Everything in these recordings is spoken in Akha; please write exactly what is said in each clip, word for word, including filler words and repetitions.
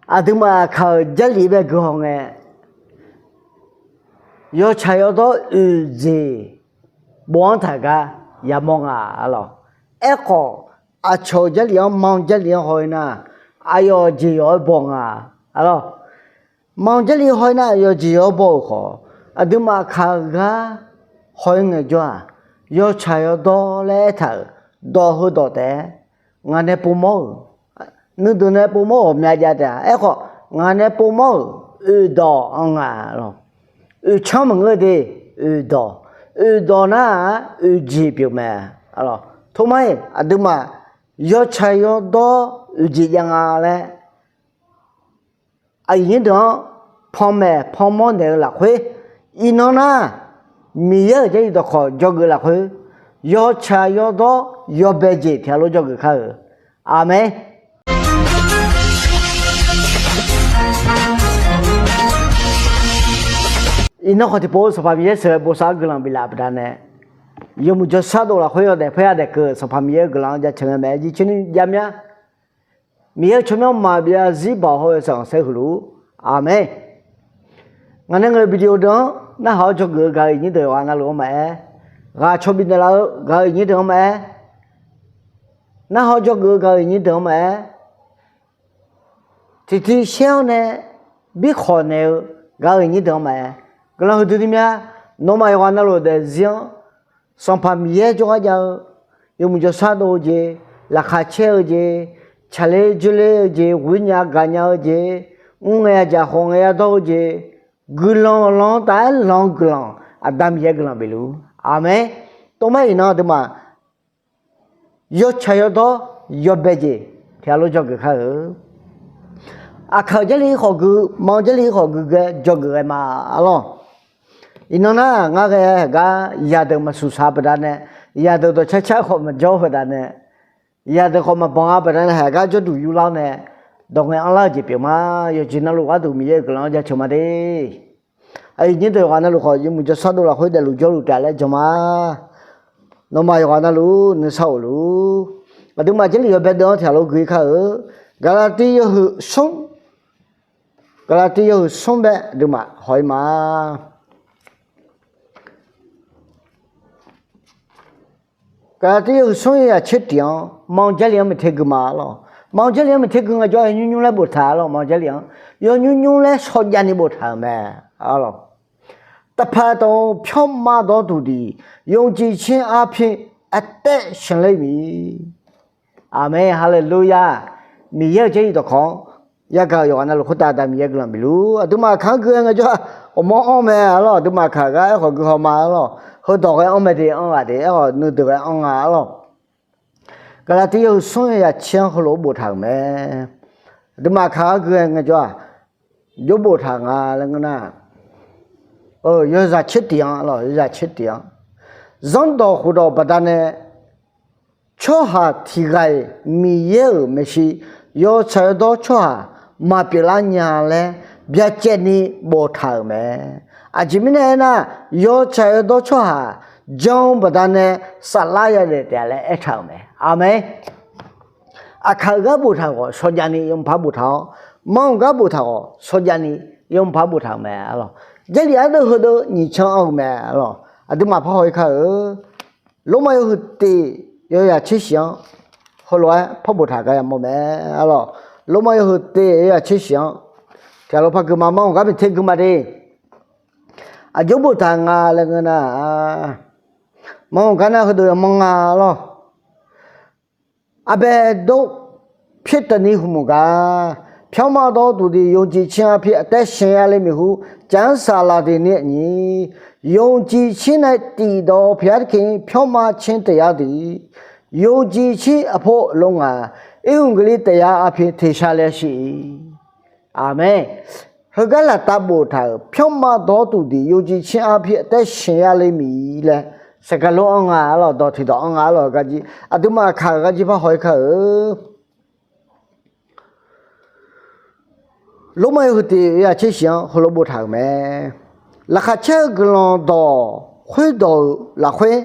Aqduimaf aqkaq-euq Jarlif bae guihaw ngae, yawtsaq yawdawr oeq jeq bof-anr taq gar yamawr nga arlawq. Aerkhawf, aqcawq-euq Jarlif-anr, ma Jarlif-anr haw-ir nar, aqyawf jeq yawf-aer baw nga arlawq. Ma Jarlif haw-ir nar, aqyawf jeq yawf-aer baw-euq khawf, aqduimaf aqkaq-eu gar haw-ir ngaejawr-aq, yawtsaq yawdawr laer aertaq-euq dawq heudawq taef-aer ngaq nae povmawr-euq, nuideuq nae povmawr-euq ghawqmya jav taef-a. Aerkhawf, ngaq nae povmawr-euq oeqdawq-anr nga lawq. Oeqcanr maqngeur de, oeqdawq. Oeqdawq nar-aq, oeqjeq pyeuf mae. Tov mar-iq aqduimaf yawtsaq yawdawr oeqjeq jav nga laer aqyuif nyir deuq-anr panmaeq panmawr naeq-eu lafkhoer, iqnan nar, Miqyaer-euq Jarlif dawqkawq dzawgeuf lafkhoer, yawtsaq yawdawr yawbae jeq tiq ghaq lof dzawgeuf kar-euq. Aqmeq. Iqnan khawf tiqpov-eu Sanqpaq Miqyaer sheuqghae bosav-awr guiqlanq biflaf baqdanae, yawmuiq jawrshar dov lafkhoer yawdaef paer-a daef keuv-euq Sanqpaq Miqyaer-euq guiqlanq-anr jaceuq ngae maeq-aer jircoer ni jav mya. Miqyaer-euq tsawrmyanr maqbyav zarzir baoq hawr-eu sanqpaq saer huiq luf-ur. Aqmeq. Ngaq nae ngaeq-euq video deuq-anr narhaq-awr dzawgeuf-eu gaq-euq iqnyir deuq yawqghaq navluf-anr maqaer, ghaq caw bifnaeq laf-eu gaq-euq iqnyir deuq-anr maqaer, narhaq-awr dzawgeuf-eu gaq-euq iqnyir deuq-anr maqaer, tiqtiv shaer-awr nae birkhawq naeq-eu gaq-euq iqnyir deuq-anr maqaer, guiqlanq huiqdui ni mya. Nawmaf yawqghaq navluf daefzir-anr Sanqpaq Miqyaer jawrgar jav-eu, yawmuiq jawrshar dov-eu jeq, laqkhaq caer-eu jeq, tsaqler dzoerler-eu jeq, ghoer nya gaq nya-eu jeq, mr ngae yadzaq khawf ngae yadawr-eu jeq, guiqlanq lan-anr taf-aer lan-eu guiqlanq, Aqda Miqyaer guiqlanq bifluf-ur. Aqmeq. Tov mar-iq iqnan aqduimaf yawtsaq yawdawr yawbae jeq tiq ghaq lof dzawgeuf kar-euq. Aqkaq-euq Jarlif-ir khawf gui, ma-eu Jarlif-ir khawf gui ghae dzawgeuf ghae ma arlawq. Iqnan nar ngar ghae-aer gar yaqdeuq maqsuq saq baqdanae, yaqdeuq dawqcar car khawf maqjawr-eu baqdanae, yaqdeuq khawf maqbanq-a baqdanae, haq gar jawrduq yurlar-awr nae dawq ngae anrlar-eu jeq pyeuf ma. Yawqjeq navluf gharduq Miqyaer-euq guiqlanq-anr jaceuq ma de. Aqyuif nyir deuq yawqghaq navluf khawf yawmuiq jawrshar dov lafkhoer daefluf jawrluf taef laer jan ma. Nawmaf yawqghaq navluf nuisar of luf-ur. Aqduimaf Jarlif yawbae deuv-anr tiq ghaq lof gui kar-euq. Gaqlaqtiv yawhuiq smr, Gaqlaqtiv yawhuiq smr bae aqduimaf haw-ir ma. Gaqlaqtiv yawhuiq smr yawzaq tser tiq-anr ma-eu Jarlif-anr maeqte gui ma arlawq. Ma-eu Jarlif-anr maeqte gui ngaejawr yawnymr nymr laer boftaq arlawq. Ma-eu Jarlif-anr yawnymr nymr laer shawrjav ni boftaq-euq mae arlawq. တဖန်တုံ၊ ဖြောင့်မတ်သောသူသည် ယုံကြည်ခြင်းအားဖြင့် အသက်ရှင်လိမ့်မည်. Aqmeq, haleluya. Miqyaer-euq Jarlif dawqkawq-anr yagaq-euq yawqghaq navluf khoertav Aqda Miqyaer guiqlanq bifluf-ur. Aqduimaf aqkaq-anr gui-eu ngaejawr-aq, ghawqmawr anr mae arlawq. Aqduimaf aqkaq gar aerkhawf gui haw ma arlawq. Heudawq ghae anr mae de, anr ghaq de, aerkhawf nuideuq ghae anr nga arlawq. Gaqlaqtiv yawhuiq smr yawzaq tser-anr heulof-aer boftaq-euq mae. Aqduimaf aqkaq-anr gui-eu ngaejawr-aq, jawr boftaq nga laer ngeur nar, yawzaq tser tiq-anr arlawq, yawzaq tser tiq-anr, Zanrdawq khofdawq baqdanae tsawrhaq tiq ghaq-iq Miqyaer-euq maeqshi yawtsaq yawdawr tsawrhaq maqpyeuf lar nya laer byacaevni boftaq-euq mae. Aqjeq mirnae aernar, yawtsaq yawdawr tsawrhaq jan-eu baqdanae saflar yadaef taef-a laer aertaq-euq mae. Aqmeq. Aqkaq-euq gar boftaq khawf shawrjav ni yawmuiq par boftaq-awr, ma-euq gar boftaq khawf shawrjav ni yawmuiq par boftaq-euq mae arlawq. Jarlif ardeuv heudeuv nyiq can anr-eu mae arlawq. Aqduimaf par haw-ir kar-eu. Lormav yawhuiq tiq yawzaq tser shif-anr heulof-aer par boftaq gar yamawr mae arlawq. Lormav yawhuiq tiq yawzaq tser shif-anr tiq ghaq lof par gui ma, ma-euq gar maeqte gui ma de. Aqjox boftaq nga laer ngeur nar, ma-euq gar nar heudeuq yamawr nga arlawq. Aqbaeq dov pyaer teuv ni hmq muiq gar, ဖြောင့်မတ်သောသူသည် ယုံကြည်ခြင်းအားဖြင့် အသက်ရှင်ရလိမ့်မည်ဟု ကျမ်းစာလာသည်နှင့်အညီ ယုံကြည်ခြင်း၌တည်သော ဘုရားသခင်၏ ဖြောင့်မတ်ခြင်းတရားသည် ယုံကြည်ခြင်းအဖို့အလို့ငှာ ဧဝံဂေလိတရားအားဖြင့် ထင်ရှားလျက်ရှိ၏. Aqmeq. Heugar laftav boftaq-euq ဖြောင့်မတ်သောသူသည် ယုံကြည်ခြင်းအားဖြင့် အသက်ရှင်ရလိမ့်မည် laer စကားလုံး anr nga arlawq, dawq tiq dawq anr nga arlawq, garjir aqduimaf aqkaq-euq garjir par haw-ir kar-eu. Lormav yawhuiq tiq yawzaq tser shif-anr heulof boftaq-euq mae. Laqkhaq caer-eu guiqlanq dawq khoerdawq-euq lafkhoer,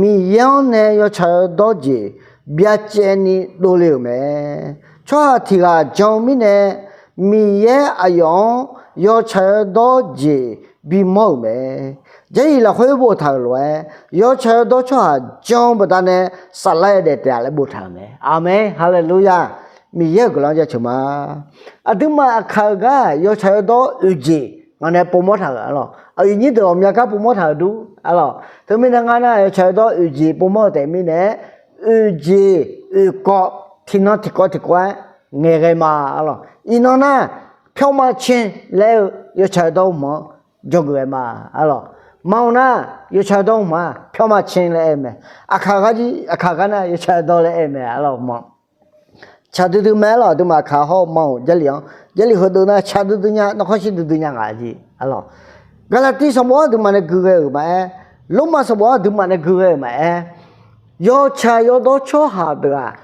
Miqyaer-anr nae yawtsaq yawdawr jeq byacaevni dovle-euq mae. Tsawrhaq tiq ghaq jan-eu mirnae Miqyaer aqyawf-anr yawtsaq yawdawr jeq bimawr-euq mae. Jarlif lafkhoer boftaq-euq lof-aer, yawtsaq yawdawr tsawrhaq jan-eu baqdanae saflar-aer daef taef-a laer boftaq-euq mae. Aqmeq, haleluya. Miqyaer-euq guiqlanq jaceuq ma. Aqduimaf aqkaq-eu gar yawtsaq yawdawr oeq jeq ngaq nae povmawr taq-euq arlawq. Aqyuif nyir deuq ghawqmya gar povmawr taq-euq dur arlawq. Teumirnae ngar nar yawtsaq yawdawr oeq jeq povmawr-eu taef mirnae, oeq jeq oeq kawv tiqnan tiqkawv tiqkawv-aer ngaeqghae ma arlawq. Iqnan nar, pyawrma caer laer-eu yawtsaq yawdawr hmq-anr dzawgeuf ghae ma arlawq. Maqanr nar, yawtsaq yawdawr hmq-aq pyawrma caer laer aer-eu mae. Aqkaq gar jir, aqkaq gar nar yawtsaq yawdawr laer aer-eu mae arlawq. Maqanr, tsaq duidui mae arlawq. Aqduimaf aqkaq hawr-eu maqanr-euq Jarlif-anr, Jarlif heudeuq nar tsaq duidui nya, narkhawr shir duidui nya ngaq jeq arlawq. Gaqlaqtiv sanqbof-anr aqduimaf nae gui ghae-euq maqaer, Lormav sanqbof-anr aqduimaf nae gui ghae-euq maqaer, yawtsaq yawdawr tsawrhaq deuq-aq,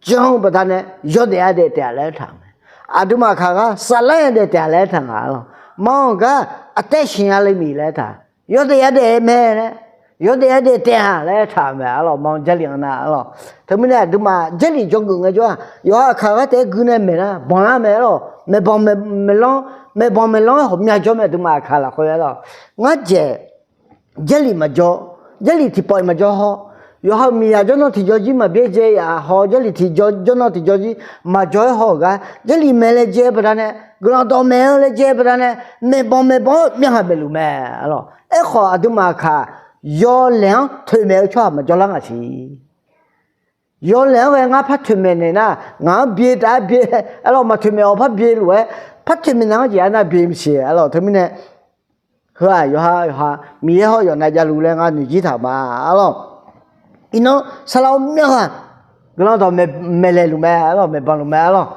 jan-eu baqdanae yawdaef yadaef taef-a laer aertaq-euq mae. Aqduimaf aqkaq gar saflar-aer daef taef-a laer aertaq nga arlawq. Maqanr-euq gar aqtaev siqnya le miq laer aertaq, yawdaef yadaef mae laer, yawdaef yadaef taef-a laer aertaq-euq mae arlawq. Maqanr Jarlif-anr nar arlawq. Teumirnae aqduimaf Jarlif dzawgeuf ngaejawr-aq, yawqha aqkaq gar taef-aer gui nae maeq nar banqlar mae arlawq. Maeqbanq maeqlanr, maeqbanq maeqlanr-aer ghawqmya jawr mae aqduimaf aqkaq lafkhoer arlawq. Ngar dzaeq Jarlif maqjawr, Jarlif tiqpawf-iq maqjawr haw, yawqha-euq miqyaq jawrnan tiqjawr jir maqbyaerdzae yaf haw, Jarlif tiqjawr jawrnan tiqjawr jir maqjawr-aer haw-euq gar Jarlif maeq laejae baqdanae, guiqlanq dawqmaeq-eu laejae baqdanae, maeqbanq maeqbanq-anr myavghaq maeqluf mae arlawq. Aerkhawf aqduimaf aqkaq yawlaeq-anr toeqmaeq-eu tsawrhaq maqjawr lar ngaq siq. Yawlaeq-anr ghae ngar par toeqmaeq naeq nar, ngaq-anr bye taf-aer bye arlawq, maqtoeqmaeq-awq par bye lof-aer, par toeqmaeq naeq-anr jeq arnav bye maqsiq arlawq. Teumirnae heu-aq yawqha yawqha Miqyaer hawr yawqnav javluf laer ngar noeqjir taq-euq ma arlawq. Iqnan saqlaq-eu myavghaq guiqlanq dawq maeqlaeq luf mae arlawq, maeqbanq luf mae arlawq.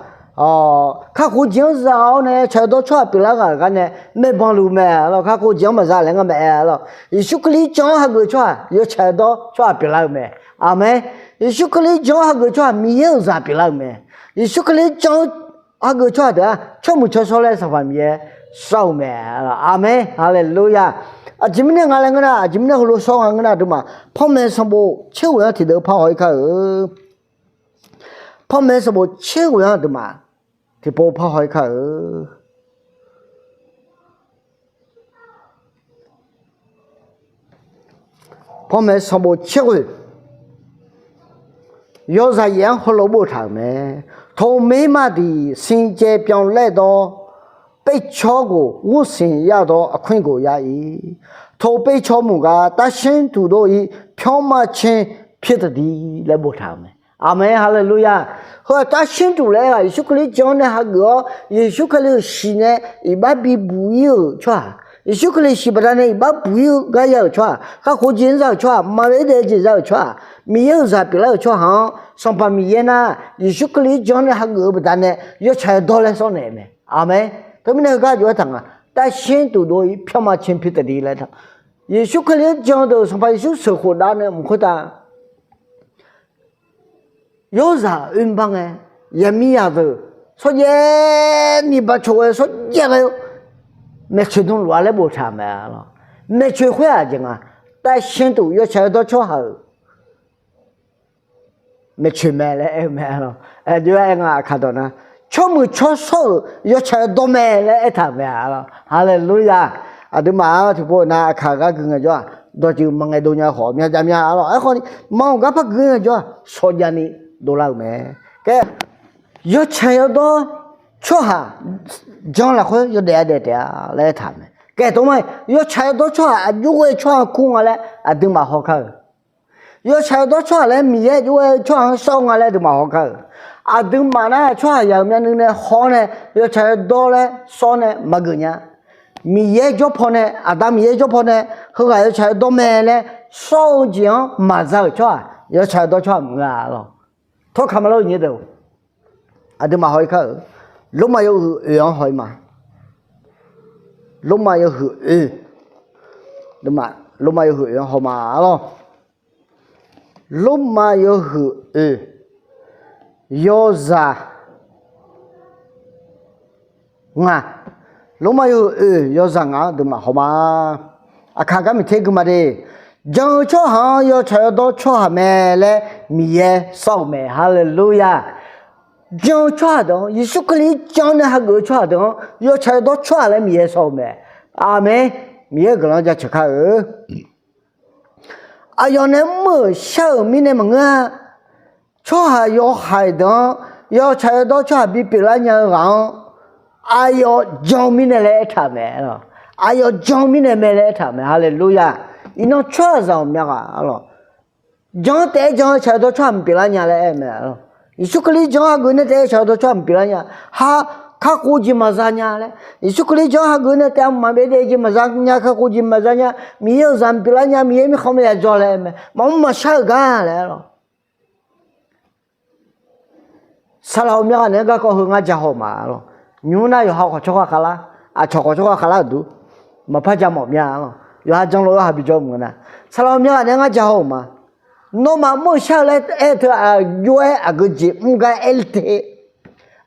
Kakhof jeq-anr za-awr nae yawtsaq yawdawr tsawrhaq pyeuflar ghaq-euq gar nae maeqbanq luf mae arlawq. Kakhof jeq-anr maqza laer ngar maqaer arlawq. Yeqsur Kali jan-anr hageuf-eu tsawrhaq yawtsaq yawdawr tsawrhaq pyeuflar-eu mae. Aqmeq. Yeqsur Kali jan-anr hageuf-eu tsawrhaq Miqyaer-euq zaq pyeuflar-eu mae. Yeqsur Kali jan-anr hageuf-eu tsawrhaq deuq-aq tsawrmuiq tsawrshawr laer Sanqpaq Miqyaer sawr-eu mae. Aqmeq, haleluya. Aqjeq mirnae nga laer ngeur nar, aqjeq mirnae heulof sawr nga ngeur nar, aqduimaf panmaeq sanqbof tser ghoeq-anr tiqdeuv par haw-ir kar-eu. Panmaeq sanqbof tser ghoeq-anr aqduimaf tiqpov par haw-ir kar-eu. Panmaeq sanqbof tser ghoeq yawzaq yaef-anr heulof boftaq-euq mae. โทมิมาดิ ซินเจเปียวแลดอ เป้ยชอโก งุ่นสินยาดอ อควินโกยาอี โทเป้ยชอหมู่กา ตาเชนตูโดอี พยองมาเชน เพียตดี laer boftaq-euq mae. Aqmeq, haleluya. Heu-aq ตาเชนตู laer aer-aq Yeqsur Kali jan-anr nae hageuf-awr, Yeqsur Kali-euq siq nae iqbax bibuq-ir-euq tsawrhaq, Yeqsur Kali siq baqdanae iqbax buq-ir-eu gar ya-euq tsawrhaq, kakhof jeq-anr za-euq tsawrhaq, maqbyaer daef jeq za-euq tsawrhaq, Miqyaer-euq zaq pyeuflar-euq tsawrhaq-anr Sanqpaq Miqyaer nar, Yeqsur Kali jan-anr nae hageuf-eu baqdanae yawtsaq yawdawr laer sawr naeq-eu mae. Aqmeq. Teumirnae heugar jov-aer taq nga, ตาเชนตูโดอี พยองมาเชน เพียตดี laer taq. Yeqsur Kali-anr jan-eu deuq Sanqpaq Yeqsur sheuqkhof dav nae mq khoertav yawrzaq oermr bar ngae, yaqmiqzaq deuq shawrjaev ni bacawq ghae shawrjaev ghae-eu maeqtsoeq dmluf-a laer boftaq-euq mae. Maeqtsoeq khoer-aq jeq nga, ตาเชนตู yawtsaq yawdawr tsawrhaq-euq maeqtsoeq mae laer aer-eu mae. Aqjox-aer aer nga, aqkaq dawq nar, tsawrmuiq tsawrshawr-euq yawtsaq yawdawr mae laer aertaq-euq mae. Haleluya. Aqduimaf-anr tiqpov nar aqkaq gar gui ngaejawr-aq, dawqtsuif maqngaeq dov nya khawf myav jav mya arlawq. Aerkhawf ni maqanr gar par gui ngaejawr-aq shawrjaev ni dovlar-euq mae. Kaer, yawtsaq yawdawr tsawrhaq jan lafkhoer yawdaef-a daef taef-a laer aertaq-euq mae. Kaer tov ma, yawtsaq yawdawr tsawrhaq aqjox ghae tsawrhaq kur nga laer aqduimaf haw kar-euq. Yawtsaq yawdawr tsawrhaq laer Miqyaer aqjox ghae tsawrhaq-anr sawr nga laer aqduimaf haw kar-euq. Aqduimaf nar tsawrhaq yaq-euq myavnuiv nae haw-awr nae yawtsaq yawdawr laer sawr nae maqgeuf nya. Miqyaer jawr paw nae, Aqda Miqyaer jawr paw nae heughaq yawtsaq yawdawr mae laer sawr-eu jeq-anr maqza-euq tsawrhaq yawtsaq yawdawr tsawrhaq maqngeur-a lawq. Tawrkaq maqlawr-eu nyir deuq, aqduimaf haw-ir kar-euq. Lormav yawhuiq oeq-anr haw-ir ma. Lormav yawhuiq oeq, Lormav yawhuiq oeq-anr haw ma lawq. Lormav yawhuiq oeq yawzaq ngaq, Lormav yawhuiq oeq yawzaq ngaq-anr aqduimaf haw ma. Aqkaq gar miqter gui ma de. Jan-eu tsawrhaq-anr yawtsaq yawdawr tsawrhaq mae laer Miqyaer sawr-euq mae. Haleluya. jan-eu tsawrhaq deuq-anr, Yeqsur Kali-anr jan nae hageuf-eu tsawrhaq deuq-anr yawtsaq yawdawr tsawrhaq laer Miqyaer sawr-eu mae. Aqmeq. Miqyaer-euq guiqlanq jaceuq kar-eu. Aqyawf nae mr-euq shar-euq mirnae maqngeur-a. Tsawrhaq yawhaiq deuq-anr yawtsaq yawdawr tsawrhaq bipyeuf lar nya-eu ghaq-anr aqyawf jan-eu mirnae laer aertaq-euq mae. Aqyawf jan-eu mirnae mae laer aertaq-euq mae. Haleluya! Iqnan tsawrhaqzaq ghawqmya ghaq arlawq, jan-anr taef-aer jan-eu tsaq yawdawr tsawrhaq maqpyeuf lar nya laer aer-eu mae arlawq. Yeqsur Kali jan-anr hageuf nae taef-aer tsaq yawdawr tsawrhaq maqpyeuf lar nya. Ha, kakhof jeq maqza nya laer. Yeqsur Kali jan-anr hageuf nae taef-aer maqbyav daef jeq maqza nya, kakhof jeq maqza nya, Miqyaer-euq zaq maqpyeuf lar nya, Miqyaer mirkhanq mae ya jawr laer aer-eu mae. Maqmr maqshar-euq gar laer arlawq. Saqlaq ghawqmya ghaq naeq-aer garkawv heu ngar ja haw ma arlawq. Nymr nar yawqha khawf tsawrhaq khavlar, aqcawq khawf tsawrhaq khavlar-euq dur, maqpar ja mawf mya arlawq. Yawqha janlof yawqha bijawr mq-eu nar, saqlaq ghawqmya ghaq naeq-aer ngar ja haw-euq ma. Nawmaf mr-eu shar-eu laer aer-eu teu aqjox-aer aqgeu jeq mr gar aer te,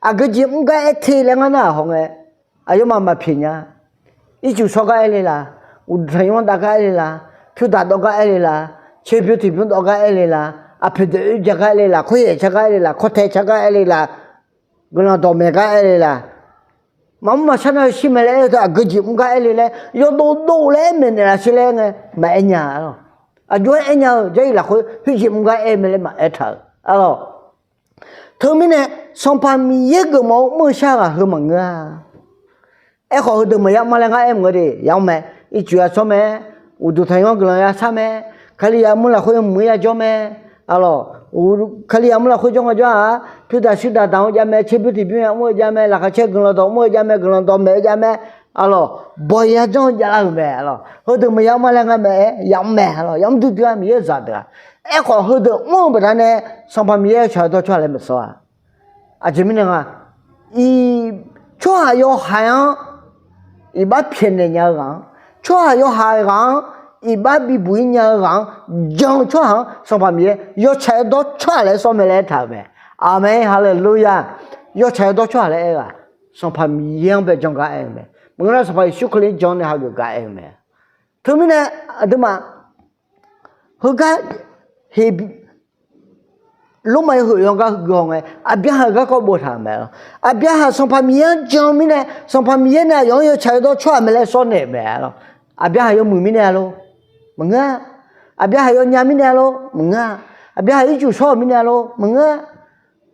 aqgeu jeq mr gar aer te laer ngar nar-aq haw ngae, aqyawfmaf maqpyeuf nya. Ircuf shawr gar aer le la, uqduq tanqnymr dav gar aer le la, pyurdaq dawv gar aer le la, tserbymr tiqbymr dawv gar aer le la, aqpoeq daeq oer ja gar aer le la, kawryaeq car gar aer le la, kawrtae car gar aer le la, guiqlanq dawqmaeq gar aer le la, maqmr maqshar nar-eu shir mae laer aer-eu teu aqgeu jeq mr gar aer le laer yawdov dov laer aer maeqnaeq laf sher laer aer ngae, maqaer nya arlawq. Aqjox-aer aer nya-eu Jarlif lafkhoer khoerjeq mr gar aer mae laer maqaer taq-euq arlawq. Teumirnae Sanqpaq Miqyaer geufmawf-eu mr-eu shar-eu ghaq heu maqngeur-a. Aerkhawf heudeuq maqya mr laer ngar aer mq-eu de yamr mae. Ircuf ya tsawr mae, uqduq tanqnymr guiqlanq ya shar mae, Kali yamr lafkhoer yawmuiq-ir ya jawr mae. Arlawq, Kali yamr lafkhoer jawr nga jawr-aq, pyurdaq shuirdaq daq-eu jav mae, tserbymr tiqbymr ya mr-eu jav mae, laqkhaq caer guiqlanq dawq mr-eu jav mae, guiqlanq dawqmaeq-eu jav mae. Arlawq, bawq ya janr-eu javlar-euq mae. Arlawq, heudeuq maqya mr laer ngar maqaer, yamr mae. Arlawq, yamr duidui-a Miqyaer-euq zaqdeuq-aq. Aerkhawf heudeuq mr-eu baqdanae Sanqpaq Miqyaer yawtsaq yawdawr tsawrhaq laer maqsawr-a. Aqjeq mirnae nga, tsawrhaq yawhaiq-anr iqbax pyaeqnaeq nya-eu ghaq-anr, tsawrhaq yawhaiq ghaq-anr iqbax bibuq-ir nya-eu ghaq-anr jan-eu tsawrhaq-anr Sanqpaq Miqyaer yawtsaq yawdawr tsawrhaq laer sawr mae laer aertaq-euq mae. Aqmeq, haleluya. Yawtsaq yawdawr tsawrhaq laer aer-eu-aq, Sanqpaq Miqyaer-anr bae jan gar aer-eu mae. Maqngeur nar Sanqpaq Yeqsur Kali-anr jan nae hageuf gar aer-eu mae. Teumirnae aqduimaf heugar heq Lormav-eu heuq yawqgar guihaw ngae, Aqbyaqhaq-euq garkawv boftaq-euq mae lor. Aqbyaqhaq Sanqpaq Miqyaer-anr jan-eu mirnae, Sanqpaq Miqyaer nae aqyawf-anr yawtsaq yawdawr tsawrhaq mae laer sawr naeq-euq mae lor. Aqbyaqhaq yawmuiq mirnae-a lor? Maqngeur-a. Aqbyaqhaq yawnya mirnae-a lor? Maqngeur-a. Aqbyaqhaq ircuf shawr-euq mirnae-a lor? Maqngeur-a.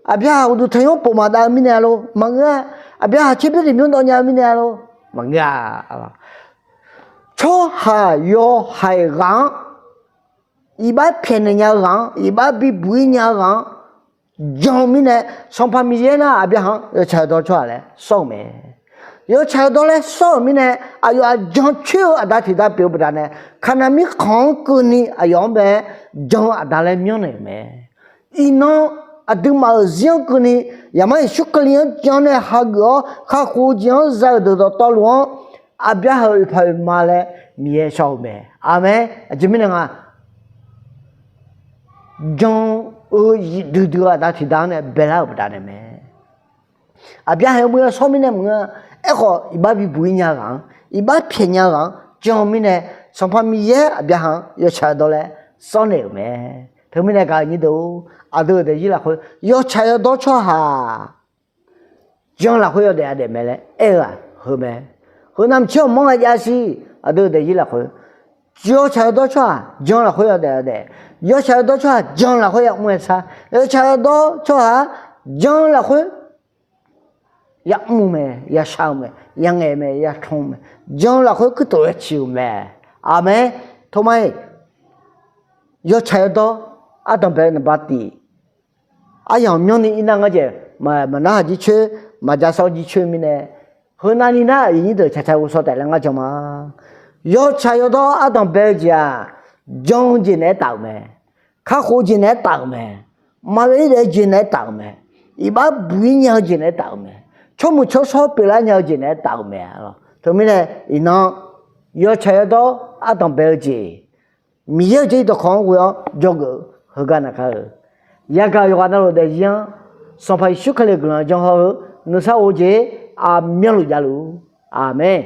Aqbyaqhaq uqduq tanqnymr pov maqdav-eu mirnae-a lor? Maqngeur-a. Aqbyaqhaq tserbymr tiqbymr dawv nya-eu mirnae-a lor? Maqngeur-a. Tsawrhaq yawhaiq ghaq-anr, iqbax pyaeqnaeq nya-eu ghaq-anr, iqbax bibuq-ir nya-eu ghaq-anr jan-eu mirnae, Sanqpaq Miqyaer nar Aqbyaqhaq-anr yawtsaq yawdawr tsawrhaq laer sawr-euq mae. Yawtsaq yawdawr laer sawr-euq mirnae, aqyawf aqjan coer-eu aqda tiqda pyeuf-eu baqdanae, Kaqnaq mirkhanq-anr keuvni aqyawf-anr bae jan-eu aqda laer myanrnaeq-euq mae. Iqnan aqduimaf-euq zir-anr keuvni, Yaqmar Yeqsur Kali-anr jan nae hageuf-awr kakhof-eu jeq-anr za-euq deuq dawqtawvluf-anr, Aqbyaqhaq-euq oeqpaq oeqma laer Miqyaer shawr-eu mae. Aqmeq. Aqjeq mirnae nga, jan-eu zifdui dui-eu aqda tiqda-anr nae baelar-euq baqdanae mae. Aqbyaqhaq yawmuiq yawshawr mirnae maqngeur-a. Aerkhawf iqbax bibuq-ir nya-eu ghaq-anr, iqbax pyaeq nya-eu ghaq-anr jan-eu mirnae, Sanqpaq Miqyaer Aqbyaqhaq-anr yawtsaq yawdawr laer sawr naeq-euq mae. Teumirnae gaq-euq nyir deuq-or, aqdui-euq daefzir lafkhoer yawtsaq yawdawr tsawrhaq jan lafkhoer yawdaef yadaef mae laer aer-eu-aq heu mae. Heu navmaqtser aqmawr nga jav siq. Aqdui-euq daefzir lafkhoer yawtsaq yawdawr tsawrhaq jan lafkhoer yawdaef yadaef, yawtsaq yawdawr tsawrhaq jan lafkhoer yamr-aer sar, yawtsaq yawdawr tsawrhaq jan lafkhoer yamr-eu mae, yashar-eu mae, yangaeq mae, yatanq mae, jan lafkhoer kuirtof-aer ciq-euq mae. Aqmeq. Toma-iq, yawtsaq yawdawr ardanqbae-eu naqba tif aryamq myanrni irnar ngar jaeq, maqnarhaq jircoer, maqja sawr jircoer mirnae, heu navni nar aqyuif nyir deuq caqcaq ghovshaw taef laer ngar jan ma. Yawtsaq yawdawr ardanqbae-eu jeq-aq, jan-eu jeq naeq-aer taf-euq mae. Kakhof-eu jeq naeq-aer taf-euq mae. Maqbyav-ir daef-eu jeq naeq-aer taf-euq mae. Iqbax buq-ir nya-eu jeq naeq-aer taf-euq mae. Tsawrmuiq tsawrshawr pyeuflar nya-eu jeq naeq-aer taf-euq mae. Teumirnae iqnan yawtsaq yawdawr ardanqbae-eu jeq, Miqyaer-euq Jarlif dawqkawq-anr ghoe-awr dzawgeuf-eu heugar naq kar-eu. Yagaq yawqghaq navluf daefzir-anr Sanqpaq Yeqsur Kali-euq guiqlanq jan haw-eu nuisar of-eu jeq aqmyanluf javluf. Aqmeq.